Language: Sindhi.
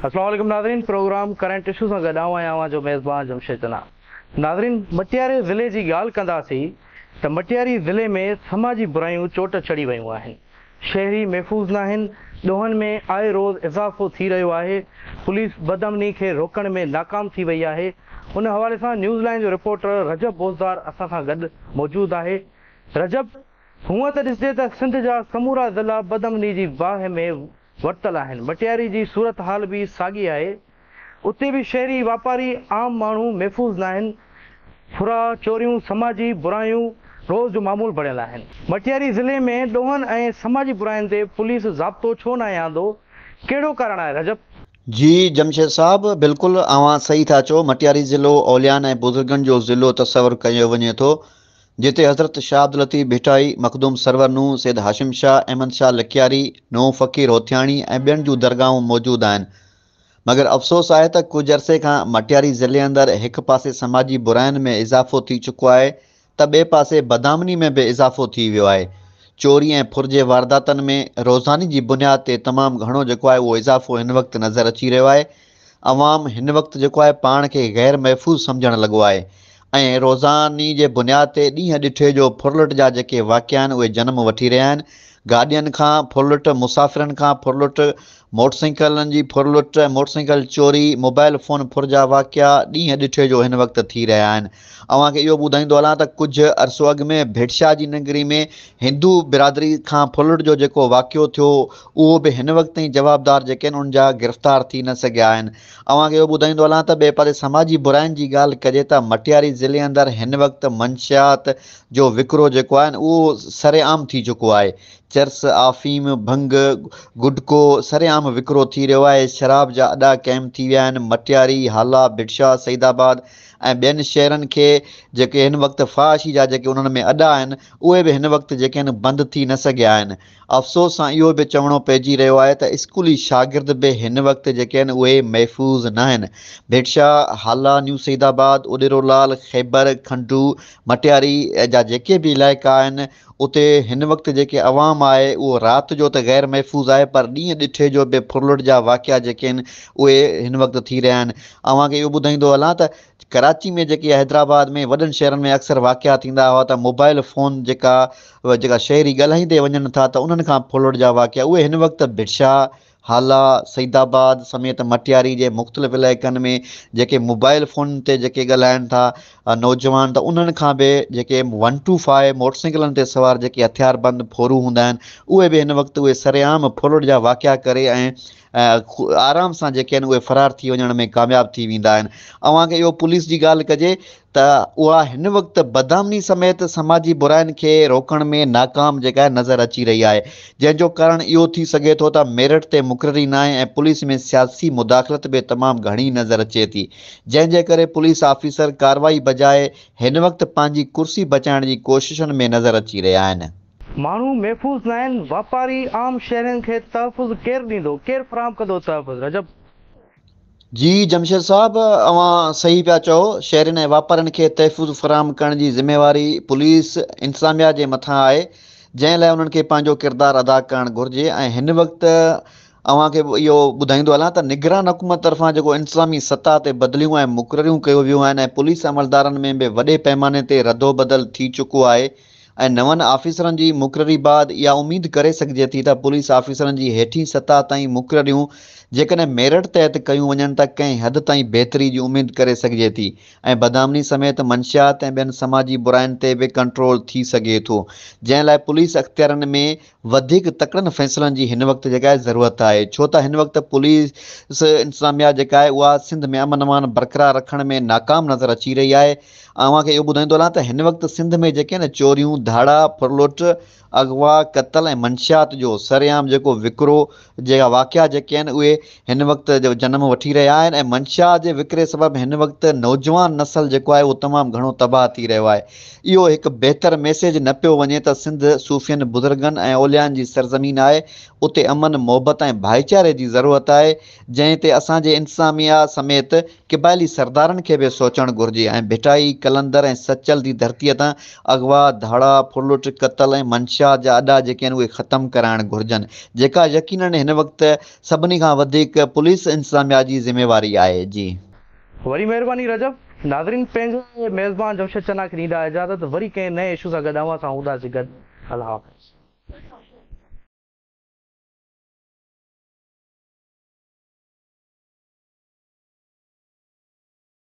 اسلام عليڪم ناظرين پروگرام ڪرنٽ اشو سان گڏ آئون آهيان اوهان جو ميزبان جمشيد چنا. ناظرين مٽياري ضلعي جي ڳالهه ڪنداسين ته مٽياري ضلعي ۾ سماجي برايون چوٽ چڙهي ويون آهن. شهري محفوظ ناهن، ڏوهن ۾ آئي روز اضافو ٿي رهيو آهي، پوليس بدامني کي روڪڻ ۾ ناڪام ٿي وئي آهي. ان حوالي سان نيوز لائين جو رپورٽر رجب بوزدار اسان سان گڏ موجود آهي. رجب، هونئن ته ڏسجي ته سنڌ جا سمورا ضلعا بدامني جي باهه ۾ ورتل آهن، مٽياري جي صورتحال به ساڳي آهي، اتي به شهري، واپاري، عام ماڻهو محفوظ ناهن، ڦرا، چوريون، سماجي برايون روز جو معمول بڻيل آهن. مٽياري ضلعي ۾ ڏوهن ۽ سماجي براين تي پوليس ضابطو ڇو ناهي آندو، ڪهڙو ڪارڻ آهي رجب؟ جي جمشيد صاحب بلڪل اوهان صحيح ٿا چئو مٽياري ضلعو اوليائن ۽ بزرگن جو ضلعو تصور ڪيو وڃي ٿو جتي حضرت شاهه عبداللطيف ڀٽائي، مخدوم سرور نوح، سيد هاشم شاهه، احمد شاهه لڪياري، نوح فقير هوٿياڻي ۽ ٻين جون درگاهون موجود آهن. مگر افسوس آهي ته ڪجهه عرصي کان مٽياري ضلعي اندر هڪ پاسي سماجي براين ۾ اضافو ٿي چڪو آهي ته ٻئي پاسي بدامني ۾ به اضافو ٿي ويو آهي. چوري ۽ ڦر جي وارداتن ۾ روزاني جي بنياد تي تمام گهڻو جيڪو آهي اهو اضافو هن وقت نظر اچي رهيو آهي. عوام هن وقت جيڪو آهي پاڻ کي غير محفوظ سمجهڻ لڳو آهي ۽ روزاني جي بنياد تي ڏينهن ڏٺي جو ڦرلٽ جا جيڪي واقعا آهن اهي جنم وٺي رهيا آهن گاڏين کان ڦرلٽ مسافرن کان ڦرلٽ موٽرسائيڪلن جي ڦرلٽ ۽ موٽرسائيڪل چوري موبائل فون ڦر جا واقعا ڏينهن ڏٺي جو هن وقت ٿي رهيا آهن اوهان کي اهو ٻڌائيندو هلان ته ڪجهه عرصو اڳ ۾ ڀٽشاهه جي نگري ۾ هندو برادري کان ڦرلٽ جو جيڪو واقعو ٿيو اهو به هن وقت تائين جوابدار جيڪي آهن ان جا گرفتار ٿي نه سگهيا آهن. اوهان کي اهو ٻڌائيندو هلان ته ٻئي پاسي سماجي براين جي ڳالهه ڪجي ته مٽياري ضلعي اندر هن وقت منشيات جو وڪرو جيڪو آهي اهو سرعام ٿي چڪو آهي. چرس، آفيم، ڀنگ، گٽڪو سرعام وڪرو ٿي رهيو آهي، شراب جا اڏا قائم ٿي ويا آهن، مٽياري، هالا، ڀٽشاهه، سعيد آباد ۽ ٻين شهرن کي جيڪي هن وقت فحاشي جا جيڪي انهن ۾ اڏا آهن اهي به هن وقت جيڪي آهن بند ٿي نه سگهيا آهن. افسوس سان اهو به چوڻو پئجي رهيو آهي ته اسڪولي شاگرد به هن وقت جيڪي آهن اهي محفوظ ناهن. ڀيٽشاهه، هالا، نيو سعيد آباد، اڏيرو لال، خيبر، کنڊو، مٽياري جا جيڪي به علائقا آهن اتي هن وقت جيڪي عوام آهي اهو رات جو ته غير محفوظ آهي پر ڏينهن ڏٺي جو به ڦرلٽ جا واقعا جيڪي آهن اهي هن وقت ٿي رهيا آهن. اوهان کي اهو ٻڌائيندو هلان ته ڪراچي ۾ جيڪي حيدرآباد ۾ وڏن شهرن ۾ اڪثر واقعا ٿيندا هئا ته موبائل فون جيڪا جيڪا شهري ڳالهائيندي وڃن ٿا ته انهن کان ڦرلٽ جا واقعا اهي هن وقت ڀٽشاهه، هالا، سعيد آباد سميت مٽياري جي مختلف علائقن ۾ جيڪي موبائل فونن تي جيڪي ڳالهائن ٿا نوجوان ته انهن کان به جيڪي ون ٽو فائيو موٽرسائيڪلن تي سوار جيڪي هٿياربند ڦورو هوندا آهن اهي به هن وقت اهي سرعام ڦرلٽ جا واقعا ڪري ۽ آرام سان جيڪي آهن اهي فرار ٿي وڃڻ ۾ ڪامياب ٿي ويندا آهن اوهان کي اهو پوليس جي ڳالهه ڪجي ته اها هن وقت بدامني سميت سماجي براين کي روڪڻ ۾ ناڪام جيڪا آهي نظر اچي رهي آهي جنهن جو ڪارڻ اهو ٿي سگهي ٿو ته ميرٽ تي مقرري ناهي ۽ پوليس ۾ سياسي مداخلت به تمام گهڻي نظر اچي ٿي جنهن جي ڪري پوليس آفيسر ڪارروائي بجاء هن وقت پنهنجي ڪرسي بچائڻ جي ڪوششن ۾ نظر اچي رهيا آهن. ماڻهو محفوظ ناهن، واپاري عام شهرين کي تحفظ ڪير ڏيندو، ڪير فراهم ڪندو تحفظ؟ رجب. جي جمشيد صاحب اوهان صحيح پيا چئو شهرين ۽ واپارين کي تحفظ فراهم ڪرڻ جي ذميواري پوليس انتظاميا جي مٿان آهي جنهن لاء انهن کي پنهنجو ڪردار ادا ڪرڻ گهرجي ۽ هن وقت اوهان کي اهو ٻڌائيندو هلان ته نگران حڪومت طرفان جيڪو انتظامي سطح تي بدليون ۽ مقرريون ڪيو ويون آهن ۽ پوليس عملدارن ۾ به وڏي پئماني تي ردوبدل ٿي چڪو آهي ۽ نون آفيسرن جي مقرري بعد اها اميد ڪري سگهجي ٿي ته پوليس آفيسرن جي هيٺين سطح تائين مقرريون جيڪڏهن ميرٽ تحت ڪيون وڃن ته ڪنهن حد تائين بهتري جي اميد ڪري سگهجي ٿي ۽ بدامني سميت منشيات ۽ ٻين سماجي براين تي به ڪنٽرول ٿي سگهي ٿو جنهن لاء پوليس اختيارين ۾ وڌيڪ تڪڙن فيصلن جي هن وقت جيڪا آهي ضرورت آهي ڇو ته هن وقت پوليس انتظاميا جيڪا آهي اها سنڌ ۾ امن امان برقرار رکڻ ۾ ناڪام نظر اچي رهي آهي اوهان کي اهو ٻڌائيندو هلان ته هن وقت سنڌ ۾ جيڪي آهن چوريون ڌاڙا ڦرلٽ اغوا قتل ۽ منشيات جو سرعام جيڪو وڪرو جا واقعا جيڪي آهن اهي هن وقت جنم وٺي رهيا آهن ۽ منشيات جي وڪري سبب هن وقت نوجوان نسل جيڪو آهي اهو تمام گهڻو تباهه ٿي رهيو آهي. اهو هڪ بهتر ميسيج نه پيو وڃي ته سنڌ صوفين، بزرگن ۽ اوليائن جي سرزمين آهي، اتي امن، محبت ۽ ڀائيچاري جي ضرورت آهي، جنهن تي اسان جي انتظاميا سميت قبائلي سردارن کي به سوچڻ گهرجي ۽ ڀٽائي، قلندر ۽ سچل جي ڌرتيء تان اغوا، ڌاڙا، ڦرلٽ، قتل ۽ منشيات. منشيات جا اڏا جيڪي آهن اهي ختم ڪرائڻ گهرجن جيڪا يقينن هن وقت سڀني کان وڌيڪ پوليس انتظاميا جي ذميواري آهي جي. وري مهرباني رجب. ناظرين پنهنجي ميزبان جمشيد چنا کي ڏيندا اجازت وري ڪنهن نئين اشو سان گڏ اوهان سان هونداسين گڏ الله حافظ.